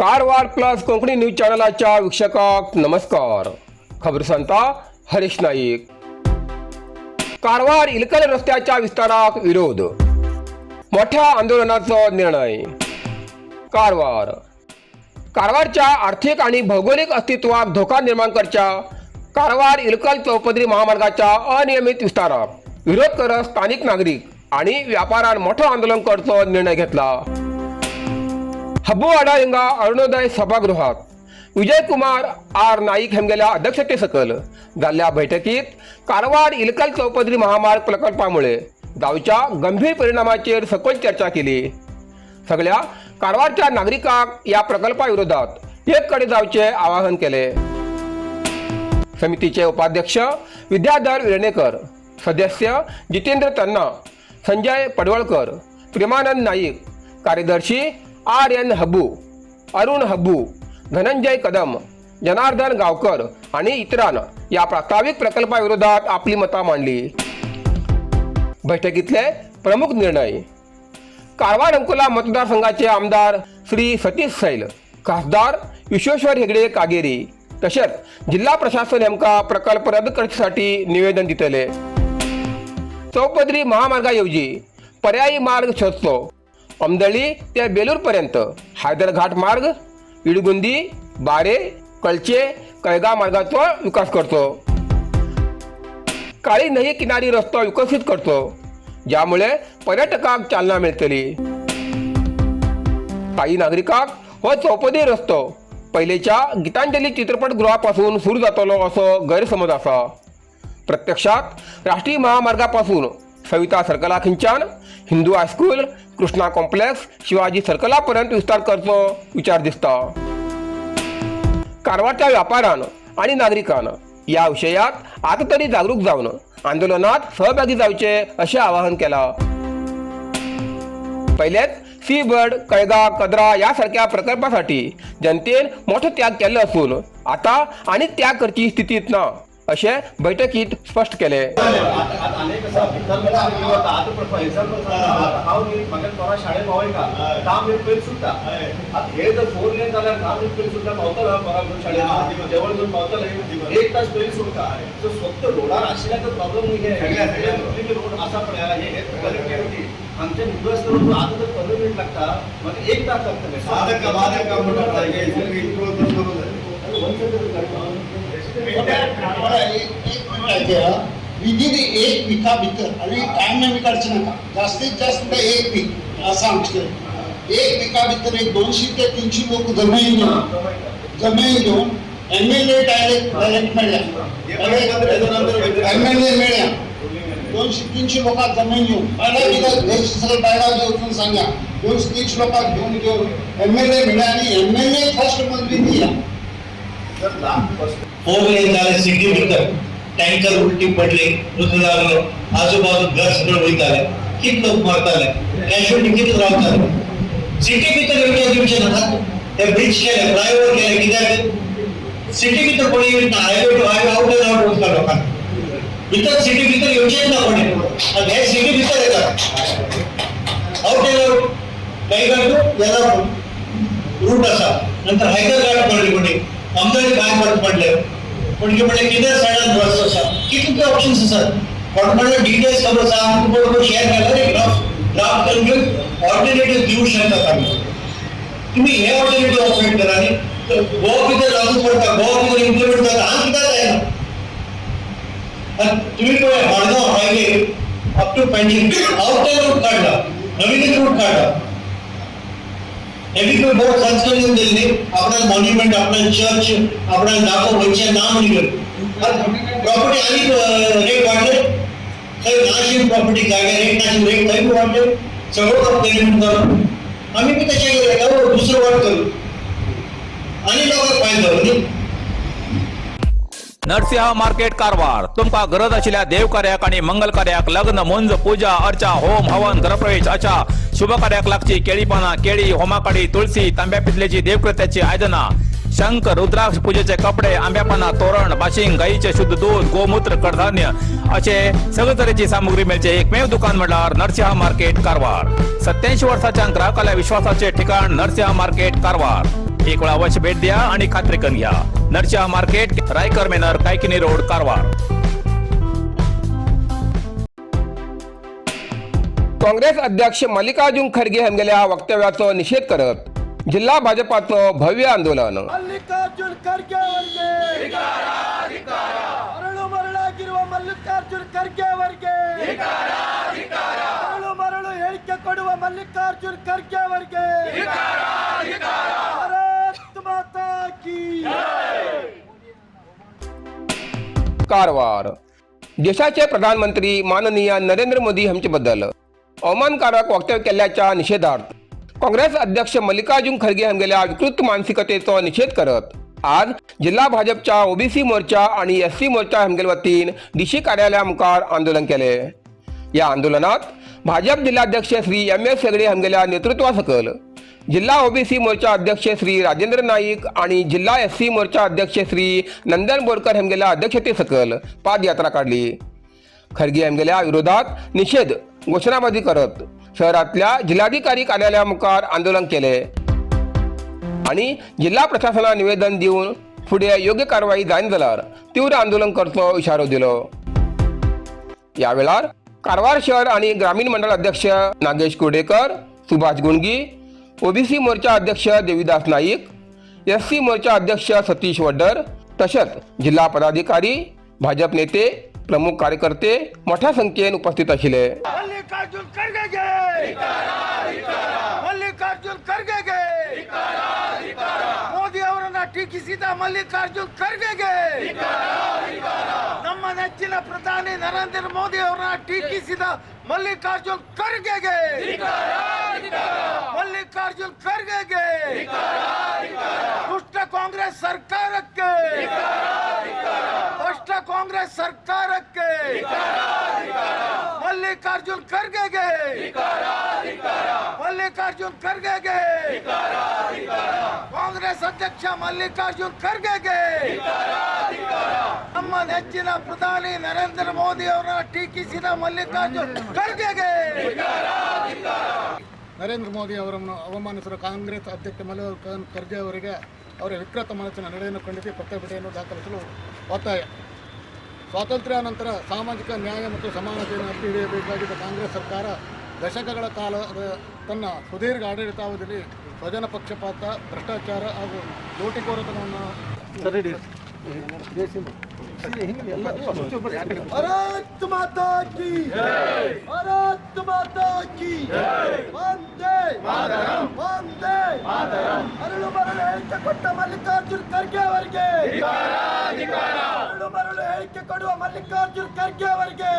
Karwar plus Konkani news चॅनलाच्या वीक्षकांक नमस्कार. खबर सांगता हरीश नाईक. कारवार इलकल रस्त्याच्या विस्ताराक विरोध, मोठ्या आंदोलनाचो निर्णय. कारवार. कारवारच्या आर्थिक आणि भौगोलिक अस्तित्वाक धोका निर्माण करच्या कारवार इलकल चौपदरी महामार्गाच्या अनियमित विस्ताराक विरोध करत स्थानिक नागरिक आणि व्यापारान मोठो आंदोलन करचो निर्णय घेतला. हब्बूवाडा हिंगा अरुणोदय सभागृहात विजयकुमार आर नाईक हेमगेल्या अध्यक्षते सकल जाल्ल्या बैठकीत कारवार इलकल चौपदरी महामार्ग प्रकल्पामुळे जावच्या गंभीर परिणामाचेर सखोल चर्चा केली. सगळ्या कारवारच्या नागरिकांक या प्रकल्पा विरोधात एक कडेन जावचे आवाहन केले. समितीचे उपाध्यक्ष विद्याधर वेर्णेकर, सदस्य जितेंद्र तन्ना, संजय पडवळकर, प्रेमानंद नाईक, कार्यदर्शी आर एन हब्बू, अरुण हब्बू, धनंजय कदम, जनार्दन गावकर आणि इतरांन या प्रास्ताविक प्रकल्पाविरोधात आपली मतां मांडली. बैठकीतले प्रमुख निर्णय: कारवार अंकोला मतदारसंघाचे आमदार श्री सतीश सैल, खासदार विश्वेश्वर हेगडे कागेरी तशेंच जिल्हा प्रशासन हेमकां प्रकल्प रद्द करच्यासाठी निवेदन दितले. चौपदरी महामार्गाऐवजी पर्यायी मार्ग शोधचो. अमदळी ते बेलूरपर्यंत हायदरघाट मार्ग, इडगुंदी, बारे, कळचे, कळगा मार्गाचो विकास करचो. काळी न्हंये किनारी रस्तो विकसीत करचो, ज्यामुळे पर्यटकांक चालना मेळटली. काही नागरिकांक हो चौपदरी रस्तो पयलेच्या गीतांजली चित्रपटगृहापासून सुरू जातलो असो गैरसमज आसा. प्रत्यक्षात राष्ट्रीय महामार्गापासून सविता सर्कला खिंच्यान हिंदू हायस्कूल, कृष्णा कॉम्प्लेक्स, शिवाजी सर्कला पर्यंत विस्तार करचो विचार दिसता. कारवारच्या व्यापारान आणि नागरिकान या विशयात आता तरी जागरूक जावन आंदोलनात सहभागी जावचे अशें आवाहन केलां. पहिलेच सी बर्ड, कळगा, कदरा या सारख्या प्रकल्पासाठी जनतेन मोठो त्याग केल्लो असून आता आनी त्याग करची स्थितीत ना अशें बैठकीत स्पश्ट केले. आता अनेक कसं आता एक्झाम्पल हांव न्ही म्हागे पोरा शाळेत पावयता, 10 मिनट पयलीं सुट्टा. आता हे जर फोर लेन जाल्यार 10 मिनट पयलीं सुट्टा, पावतलो पोरा घेवन शाळेत, जेवण घेवन पावतले, एक तास पयलीं सुट्टा. सो फक्त रोडार आशिल्ल्याचो प्रॉब्लेम न्ही. हे रोड आसा पळय, हे कनेक्टिविटी आमच्या हिंदू आसतना आतां जर 15 मिनट लागता, मागीर एक तास लागतले. बाधक म्हणटा. विदिन एक विका भितर आणि टायम आमी काडचे नाका, जास्तीत जास्त म्हणल्यार एक वीक आसा आमचे कडेन. एक विका भितर एक 200 ते 300 लोक जमयन घेवन एमएलए डायरेक्ट डायरेक्ट मेळ्ळ्या, एमएलए मेळ्ळ्या. 200-300 लोकांक जमयन घेवन बायलां बिलां सगळे बायलां बी वचून सांगा, 200-300 लोकांक घेवन घेवन एमएलए मेळ्ळ्या आणि एमएलए फर्स्ट मंजूरी दिया. फोर लेन जाले सिटी भितर, टँकर उलटी पडली, मृत लागलो, आजूबाजू घर सगळं वयताले, कित लोक मरताले, कॅज्युअलिटी कित रावताले. सिटी भितर येवचे दिवचे नाका. ते ब्रिज केले, फ्लायओव्हर केले कित्याक? सिटी भितर कोणी येत ना. Highway to highway, out and out वचता लोकांक. भितर सिटी भितर येवचेच ना कोणी आणि हे सिटी भितर येतात. Out and out Kaiga to याला रूट आसा. नंतर हैदर घाट पडली, कोणी अमदळी भायर परत पडले, पूण म्हणले कितें सायडान रस्तो आसा, कितले ऑप्शन्स आसात. कोण डिटेल्स खबर आसा, आमकां बरोबर शेअर केल्यार एक ड्राफ्ट ड्राफ्ट करून घेवन ऑल्टरनेटिव्ह दिवं शकतात आमी. तुम्ही हे ऑल्टरनेटिव्ह ऑपरेट करा न्ही. तर गोवा भितर लागू पडटा, गोवा भितर इम्प्लिमेंट जाता, हांगा कित्याक जायना? आनी तुम्ही पळय, Madgaon highway up to Panjim out and out काडला, नवीनच रूट काडला. हेवी बरो संस्कृतीन दिली न्ही. आपणाक मॉन्युमेंट, आपणाक चर्च, आपणाक दाखोवप वयचें ना म्हणून प्रॉपर्टी आनी रेट वाडले. थंय नाशिल्ली प्रॉपर्टी जाग्यार रेट नाशिल्ली, रेट थंय बी वाडले. सगळो पेमेंट करून आमी बी तशें केलें, दुसरो वाट करू आनी लोकांक फायदो न्ही. नरसिंह मार्केट कारवार. तुमकां गरज आशिल्ल्या देव कार्याक आणि मंगल कार्याक, लग्न, मुंज, पूजा अर्चा, होम हवन, गृहप्रवेश अशा शुभ कार्याक लागची केळी पानां, केळी, होमाकाडी, तुळसी, तांब्या पितलेची देवकृत्याची आयदनां, शंख, रुद्राक्ष, पूजेचे कपडे, आंब्या पानां, तोरण, बाशिंग, गाईचे शुद्ध दूध, गोमूत्र, कडधान्य असे सगळे तरेची सामुग्री मेळचे एकमेव दुकान म्हणल्यार नरसिंह मार्केट कारवार. 87 वर्साच्या ग्राहकाल्या विश्वासाचे ठिकाण नरसिंह मार्केट कारवार. एक वेळा अवश्य भेट द्या आणि खात्री करून घ्या. Narasimha market, Raikar manor, Kaikini road, Karwar. Congress अध्यक्ष मल्लिकार्जुन खरगे हांगेल्या वक्तव्याचो निषेध करत जिल्हा भाजपाचं भव्य आंदोलन. ಮಲ್ಲಿಕಾರ್ಜುನ್ ಖರ್ಗೆ ಅವರಿಗೆ ಮರಳು ಮರಳಾಗಿರುವ ಮಲ್ಲಿಕಾರ್ಜುನ್ ಖರ್ಗೆ ಅವರಿಗೆ, ಮರಳು ಮರಳು ಹೇಳಿಕೆ ಕೊಡುವ ಮಲ್ಲಿಕಾರ್ಜುನ್ ಖರ್ಗೆ ಅವರಿಗೆ ಭಾರತ್ ಮಾತಾ ಕೀ. कारवार. देशाचे प्रधानमंत्री माननीय नरेंद्र मोदी हांचे बद्दल अवमानकारक वक्तव्य केल्ल्याच्या निषेधार्थ काँग्रेस अध्यक्ष मल्लिकार्जुन खरगे हांगेल्या विकृत मानसिकतेचो निषेध करत आज जिल्हा भाजपच्या ओबीसी मोर्चा आणि एससी मोर्चा हांगेले वतीन डीसी कार्यालया मुखार आंदोलन केले. या आंदोलनात भाजप जिल्हाध्यक्ष श्री एम एस हेगडे हांगेल्या नेतृत्वा सकल जिल्हा ओबीसी मोर्चा अध्यक्ष श्री राजेंद्र नाईक आणि जिल्हा एससी मोर्चा अध्यक्ष श्री नंदन बोरकर हांगेल्या अध्यक्षतेसकल पादयात्रा काढली. खरगे हांगेल्या विरोधात निषेध घोषणाबाजी करत शहरातल्या जिल्हाधिकारी कार्यालयामुखार आंदोलन केले आणि जिल्हा प्रशासनाला निवेदन दिवन फुडें योग्य कारवाई जायना जाल्यार तीव्र आंदोलन करचो इशारो दिलो. या वेळार कारवार शहर आणि ग्रामीण मंडळ अध्यक्ष नागेश कुर्डेकर, सुभाष गुंडगी, ओबीसी मोर्चा अध्यक्ष देवीदास नाईक, एससी मोर्चा अध्यक्ष सतीश वड्डर, तसेच जिल्हा पदाधिकारी, भाजप नेते, प्रमुख कार्यकर्ते मोठ्या संख्येन उपस्थित आशिल्ले. ಮಲ್ಲಿಕಾರ್ಜುನ್ ಖರ್ಗೆಗೆ, ಮಲ್ಲಿಕಾರ್ಜುನ್ ಖರ್ಗೆಗೆ, ಮೋದಿ ಅವರನ್ನ ಟೀಕಿಸಿದ ಮಲ್ಲಿಕಾರ್ಜುನ್ ಖರ್ಗೆಗೆ, ನಮ್ಮ ನೆಚ್ಚಿನ ಪ್ರಧಾನಿ ನರೇಂದ್ರ ಮೋದಿ ಅವರನ್ನ ಟೀಕಿಸಿದ ಮಲ್ಲಿಕಾರ್ಜುನ್ ಖರ್ಗೆಗೆ, ಮಲ್ಲಿಕಾರ್ಜುನ್ ಖರ್ಗೆಗೆ, ದುಷ್ಟ ಕಾಂಗ್ರೆಸ್ ಸರ್ಕಾರಕ್ಕೆ, ಭ್ರಷ್ಟ ಕಾಂಗ್ರೆಸ್ ಸರ್ಕಾರಕ್ಕೆ, ಮಲ್ಲಿಕಾರ್ಜುನ್ ಖರ್ಗೆಗೆ, ಮಲ್ಲಿಕಾರ್ಜುನ್ ಖರ್ಗೆಗೆ, ಕಾಂಗ್ರೆಸ್ ಅಧ್ಯಕ್ಷ ಮಲ್ಲಿಕಾರ್ಜುನ್ ಖರ್ಗೆಗೆ, ನಮ್ಮ ನೆಚ್ಚಿನ ಪ್ರಧಾನಿ ನರೇಂದ್ರ ಮೋದಿ ಅವರನ್ನ ಟೀಕಿಸಿದ ಮಲ್ಲಿಕಾರ್ಜುನ್ ಖರ್ಗೆಗೆ. ನರೇಂದ್ರ ಮೋದಿ ಅವರನ್ನು ಅವಮಾನಿಸಿರುವ ಕಾಂಗ್ರೆಸ್ ಅಧ್ಯಕ್ಷ ಮಲ್ಲಿಕಾರ್ಜುನ್ ಖರ್ಗೆ ಅವರಿಗೆ ಅವರ ವಿಕೃತ ಮನಸ್ಸಿನ ನಡೆಯನ್ನು ಖಂಡಿಸಿ ಪ್ರತಿಭಟನೆಯನ್ನು ದಾಖಲಿಸಲು ಒತ್ತಾಯ. ಸ್ವಾತಂತ್ರ್ಯ ನಂತರ ಸಾಮಾಜಿಕ ನ್ಯಾಯ ಮತ್ತು ಸಮಾನತೆಯನ್ನು ಎತ್ತಿ ಹಿಡಿಯಬೇಕಾಗಿದ್ದ ಕಾಂಗ್ರೆಸ್ ಸರ್ಕಾರ ದಶಕಗಳ ಕಾಲ ತನ್ನ ಸುದೀರ್ಘ ಆಡಳಿತಾವಧಿಯಲ್ಲಿ ಸ್ವಜನ ಪಕ್ಷಪಾತ, ಭ್ರಷ್ಟಾಚಾರ ಹಾಗೂ ಲೂಟಿಕೋರತನವನ್ನು ಭಾರತ್ ಮಾತಾ ಕಿ, ಭಾರತ್ ಮಾತಾ ಕಿ, ವಂದೇ ವಂದೇ. ಮರಳು ಮರಳು ಹೇಳಿಕೆ ಕೊಟ್ಟ ಮಲ್ಲಿಕಾರ್ಜುನ್ ಖರ್ಗೆ ಅವರಿಗೆ, ಮರಳು ಮರಳು ಹೇಳಿಕೆ ಕೊಡುವ ಮಲ್ಲಿಕಾರ್ಜುನ್ ಖರ್ಗೆ ಅವರಿಗೆ.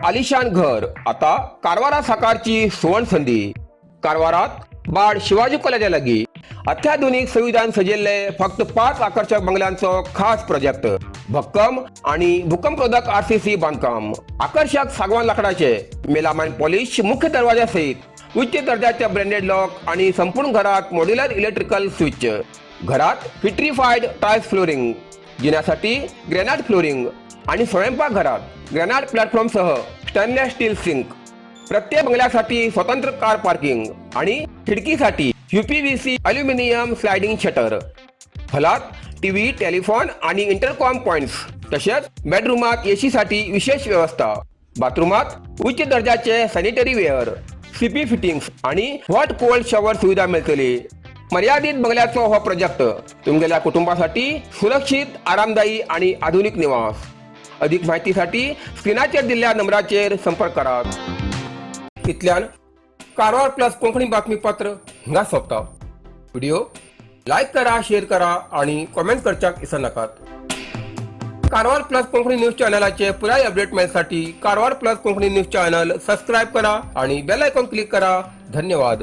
आलिशान घर आता कारवारा साकारची सुवर्ण संधी. कारवारात बाड शिवाजी कॉलेजा लागीं अत्याधुनिक सुविधान सजिल्ले फक्त पाच आकर्षक बंगल्यांचो खास प्रोजेक्ट. भक्कम आणि भूकंपरोधक आरसीसी बांधकाम, आकर्षक सागवान लाकडाचे मेलामाइन पॉलिश मुख्य दरवाजा सहित उच्च दर्जाचे ब्रँडेड लॉक आणि संपूर्ण घरात मॉड्युलर इलेक्ट्रिकल स्विच. घरात विट्रीफाईड टाइल्स फ्लोरिंग, जिन्यासाठी ग्रॅनाइट फ्लोरिंग आणि स्वयंपाकघरात ग्रॅनाइट प्लॅटफॉर्मसह स्टेनलेस स्टील सिंक. प्रत्येक बंगल्यासाठी स्वतंत्र कार पार्किंग आणि खिडकीसाठी युपीव्हीसी अल्युमिनियम स्लायडिंग शटर. हॉलात टीव्ही, टेलिफोन आणि इंटरकॉम पॉइंट्स, तसेच बेडरूमात एसीसाठी विशेष व्यवस्था. बाथरूमात उच्च दर्जाचे सॅनिटरी वेअर, सीपी फिटिंग्स आणि हॉट कोल्ड शॉवर सुविधा मिळतली. मर्यादित बंगल्याचो हो प्रोजेक्ट, तुमगेल्या कुटुंबासाठी सुरक्षित, आरामदायी आणि आधुनिक निवास. अधिक माहितीसाठी स्क्रीनाचेर दिल्ल्या नंबराचेर संपर्क करात. इतल्यान कारवार प्लस कोंकणी बातमीपत्र हिंगा सोंपता. व्हिडिओ लायक करा, शेअर करा आणि कॉमेंट करच्याक विसरनाकात. कारवार प्लस कोंकणी न्यूज चॅनलाचे पुराय अपडेट मेळसाठी Karwar plus Konkani news channel subscribe करा आणि बेल आयकॉन क्लिक करा. धन्यवाद.